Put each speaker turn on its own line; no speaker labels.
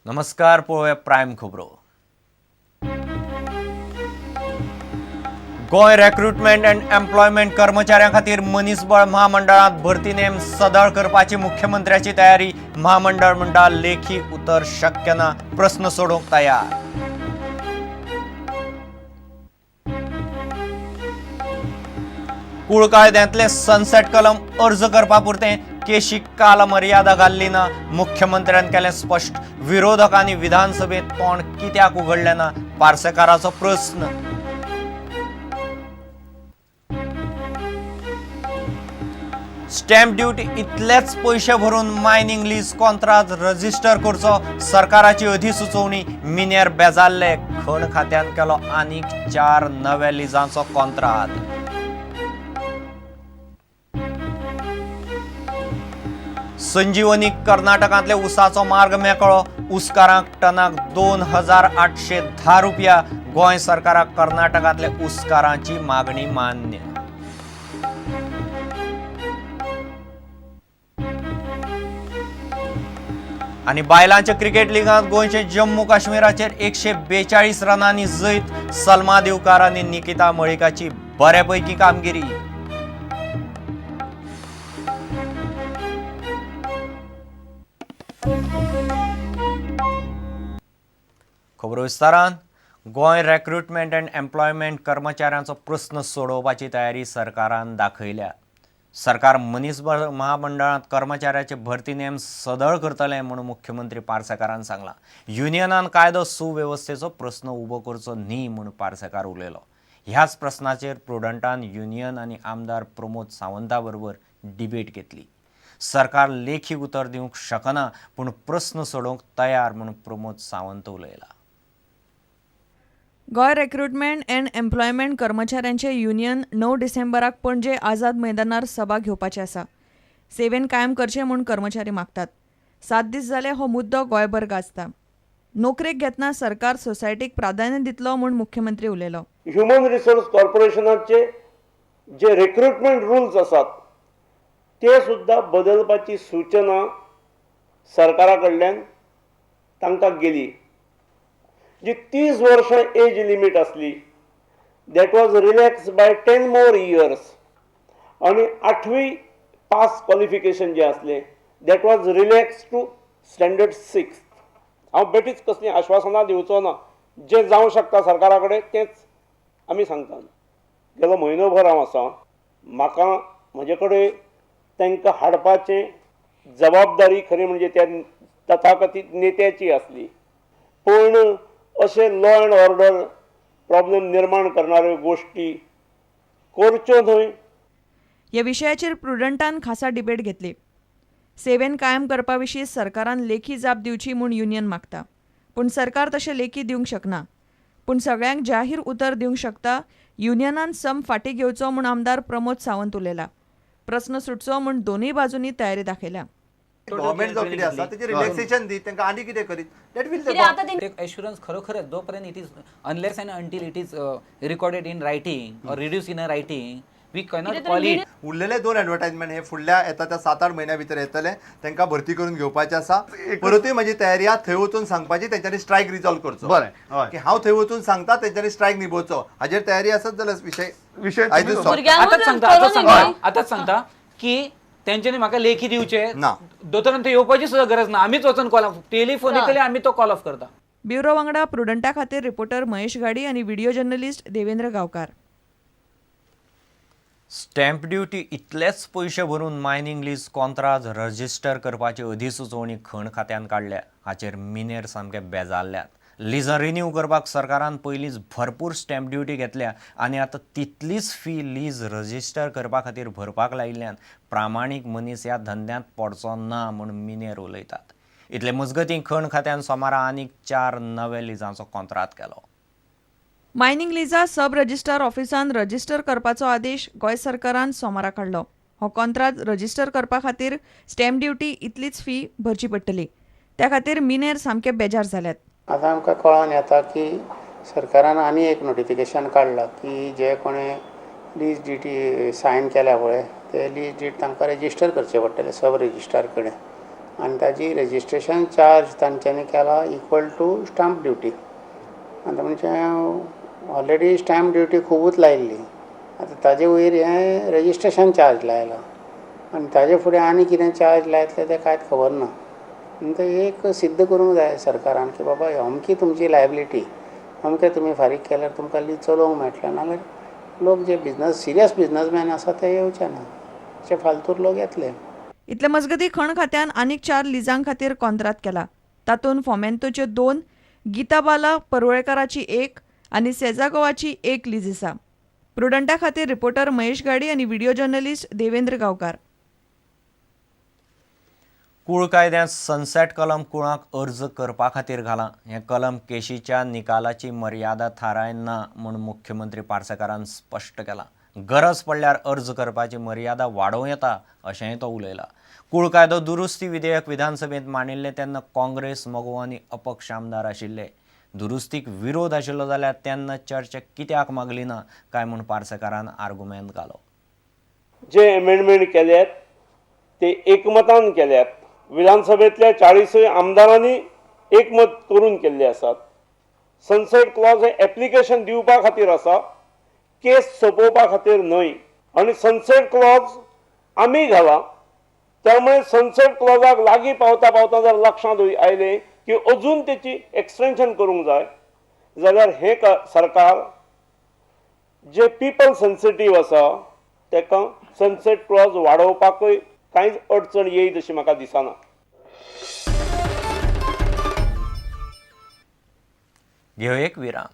नमस्कार, पळोवया प्रायम खबरो. गोंय रेक्रुटमेंट अँड एम्प्लॉयमेंट कर्मचाऱ्यां खातीर मनीसबळ म्हामंडळांत भरती नेम सदळ करपाची मुख्यमंत्र्याची तयारी. म्हामंडळ म्हणटा, लेखी उतर शक्य ना, प्रस्न सोडोवंक तयार. कूळ कायद्यांतले सनसेट कलम अर्ज करपा पुरतें, केशीक काल मर्यादा घाल्ली ना, मुख्यमंत्र्यान केलें स्पश्ट. विरोधकांनी विधानसभेत तोंड कित्याक उगडलें ना, पार्सेकाराचो प्रस्न. स्टॅम्प ड्युटी इतलेच पयशे भरून मायनिंग लीज कॉन्त्राद रजिस्टर करचो, सरकाराची अधिसुचोवणी. मिनेर बेजाल्ले, खण खात्यान केलो आनीक 4 नव्या लिजांचो कॉन्त्राद. संजीवनी कर्नाटकांतले उसाचो मार्ग मेकळो, उसकारांक टनाक 2810 रुपया. गोंय सरकाराक कर्नाटकांतले उसकारांची मागणी मान्य. आनी बायलांच्या क्रिकेट लिगांत गोंयचे जम्मू काश्मीराचेर 142 रनांनी जैत. सलमा दिवकार आनी निकिता मळिकाची बऱ्यापैकी कामगिरी. खबरो विस्तारान. गोंय रेक्रुटमेंट अँड एम्प्लॉयमेंट कर्मचाऱ्यांचो प्रस्न सोडोवपाची तयारी सरकारान दाखयल्या. सरकार मनीसबळ महामंडळांत कर्मचाऱ्याचे भरती नेम सदळ करतले म्हूण मुख्यमंत्री पार्सेकारान सांगलां. युनियनान कायदो सुवेवस्थेचो प्रस्न उबो करचो न्ही म्हूण पार्सेकार उलयलो. ह्याच प्रस्नाचेर प्रुडंटान युनियन आनी आमदार प्रमोद सावंता बरोबर डिबेट घेतली. सरकार लेखी उतर दिवंक शकना, पूण प्रस्न सोडोवंक तयार म्हूण प्रमोद सावंत उलयला.
गोंय रेक्रुटमेंट अँड एम्प्लॉयमेंट कर्मचाऱ्यांचे युनियन 9 डिसेंबराक पणजे आझाद मैदानार सभा घेवपाचे आसा. सेवेन कायम करचें म्हूण कर्मचारी मागतात. 7 दीस जाले हो मुद्दो गोंयभर गाजता. नोकरेक घेतना सरकार सोसायटीक प्राधान्य दितलो म्हूण मुख्यमंत्री उलयलो.
ह्युमन रिसोर्स कॉर्पोरेशनाचे जे रिक्रुटमेंट रुल्स आसात ते सुद्दां बदलपाची सूचना सरकारा कडल्यान तांकां गेली. जी 30 वर्सां एज लिमीट आसली, that was relax by 10 more years, आनी 8वी पास क्वॉलिफिकेशन जें आसलें, that was relax to standard 6. हांव बेठीच कसलीं आश्वासनां दिवचो ना. जें जावं शकता सरकारा कडेन तेंच आमी सांगतात. गेलो म्हयनोभर हांव आसा. म्हाका म्हजे कडेन तांकां हाडपाचें जबाबदारी खरी म्हणजे त्या तथाकथीत नेत्याची आसली, पूण अशें लॉ एंड ऑर्डर प्रॉब्लेम निर्माण करणाऱ्यो गोश्टी करच्यो न्हय.
ह्या विशयाचेर प्रुडंटान खासा डिबेट घेतली. सेवेन कायम करपा विशीं सरकारान लेखी जाप दिवची म्हूण युनियन मागता, पूण सरकार तशें लेखी दिवंक शकना, पूण सगळ्यांक जाहीर उतर दिवंक शकता. युनियनान संप फाटीं घेवचो म्हूण आमदार प्रमोद सावंत उलयला. प्रस्न सुटचो म्हूण दोनूय बाजूंनी तयारी दाखयल्या.
गव्हर्मेंट जो कितें आसा तेजें रिलॅक्सेशन दी तांकां, आनी कितें करीत that will
कित्याक आतां ते
ते एश्युरन्स खरोखरच जोपर्यंत it is, unless and until it is recorded in writing or reduce in a writing, we cannot call it.
उरलेले 2 ऍडवर्टायजमेंट हे फुडल्या येता त्या 7-8 म्हयन्या भितर येतले. तांकां भरती करून घेवपाचें आसा. परतूय म्हजी तयारी आहा थंय वचून सांगपाची, तेंच्यांनी स्ट्रायक रिजॉल्व करचो.
बरें, हय.
की हांव थंय वचून सांगता, तेंच्यांनी स्ट्रायक निभोवचो, हाजेर तयारी आसत जाल्यार विशय
विशय
आयजूच
तुमी
सोंपता.
भुरग्यांकूच
आतांच सांगता, आतांच
कळून
सांगता,
न्ही.
आतांच सांगता की तेंच्यांनी म्हाका लेखी दिवचे
ना.
दोतोरान थंय येवपाची सुद्दां गरज ना. आमीच वचून कॉल ऑफ, टेलिफोनिकली आमी तो कॉल ऑफ करता.
ब्युरो वांगडा प्रुडंटा खातीर रिपोर्टर महेश घाडी आनी video journalist Devendra Gaonkar.
Stamp duty इतलेच पयशे भरून मायनिंग लीज कॉन्त्राद रजिस्टर करपाची अधिसुचोवणी खण खात्यान काडल्या. हाचेर मिनेर सामके बेजारल्यात. लिजां रिन्यू करपाक सरकारान पयलींच भरपूर स्टॅम्प ड्युटी घेतल्या आनी आतां तितलीच फी लीज रजिस्टर करपा खातीर भरपाक लायिल्ल्यान प्रामाणीक मनीस ह्या धंद्यांत पडचो ना म्हूण मिनेर उलयतात. इतले मजगतीं खण खात्यान सोमारा आनीक 4 नव्या लिजांचो कॉन्त्राद केलो.
मायनिंग लिजा सब रजिस्ट्रार ऑफिसान रजिस्टर करपाचो आदेश गोंय सरकारान सोमारा काडलो. हो कॉन्त्राद रजिस्टर करपा खातीर स्टॅम्प ड्युटी इतलीच फी भरची पडटली. त्या खातीर मिनेर सामके बेजार जाल्यात.
आतां आमकां कळोन येता की सरकारान आनी एक नोटिफिकेशन काडलां की जे कोणें लीज डीड सायन केल्या पळय, ते लीज डीड तांकां रेजिस्टर करचे पडटले सब रजिस्ट्रार कडेन. आनी ताजी रजिस्ट्रेशन चार्ज तांच्यांनी केला इक्वल टू स्टाम्प ड्युटी. आतां म्हणजे ऑलरेडी स्टॅम्प ड्युटी खुबूच लायिल्ली, आतां ताजे वयर हें रजिस्ट्रेशन चार्ज लायला आनी ताजे फुडें आनी कितें चार्ज लायतले तें कांयच खबर ना. आनी तें एक सिद्ध करूंक जाय सरकारान की बाबा अमकी तुमची लायबिलिटी, अमकें तुमी फारीक केल्यार तुमकां लीज चलोवंक मेळटलें, नाजाल्यार लोक जे बिजनस सिरियस बिजनसमॅन आसा ते येवचे ना, अशे फालतूर लोक येतले.
इतले मजगतीं खण खात्यान आनीक 4 लिजां खातीर कॉन्त्रात केला. तातूंत फोमेंतोच्यो 2, गीता बाला परुळेकाराची 1 आनी सेजागोवाची 1 लीज आसा. प्रुडंटा खातीर रिपोर्टर महेश गाडी आनी व्हिडिओ जर्नलिस्ट देवेंद्र गांवकार.
कूळ कायद्यांत सनसेट कलम कुळांक अर्ज करपा खातीर घालां. हें कलम केशीच्या निकालाची मर्यादा थारायना म्हूण मुख्यमंत्री पार्सेकारान स्पश्ट केलां. गरज पडल्यार अर्ज करपाची मर्यादा वाडोवं येता अशेंय तो उलयला. कूळ कायदो दुरुस्ती विधेयक विधानसभेंत मांडिल्लें तेन्ना काँग्रेस, मगो आनी अपक्ष आमदार आशिल्ले. दुरुस्तीक विरोध आशिल्लो जाल्यार तेन्ना चर्चा कित्याक मागली ना काय म्हूण पार्सेकारान आर्गुमेंत घालो.
जे एमेंडमेंट केल्यात ते एकमतान केल्यात. विधानसभेंतल्या 40 आमदारांनी एकमत करून केल्ले आसात. सनसेट क्लॉज हे एप्लिकेशन दिवपा खातीर आसा, केस सोंपोवपा खातीर न्हय. आनी सनसेट क्लॉज आमी घाला, त्यामुळे सनसेट क्लॉजाक लागीं पावता पावता जर लक्षांत आयलें की अजून तेची एक्सटेंशन करूंक जाय जाल्यार हें सरकार जे पिपल सेन्सिटीव आसा तेका सनसेट क्लॉज वाडोवपाकूय कांयच अडचण येयत अशी म्हाका दिसना.
घेवया एक विराम.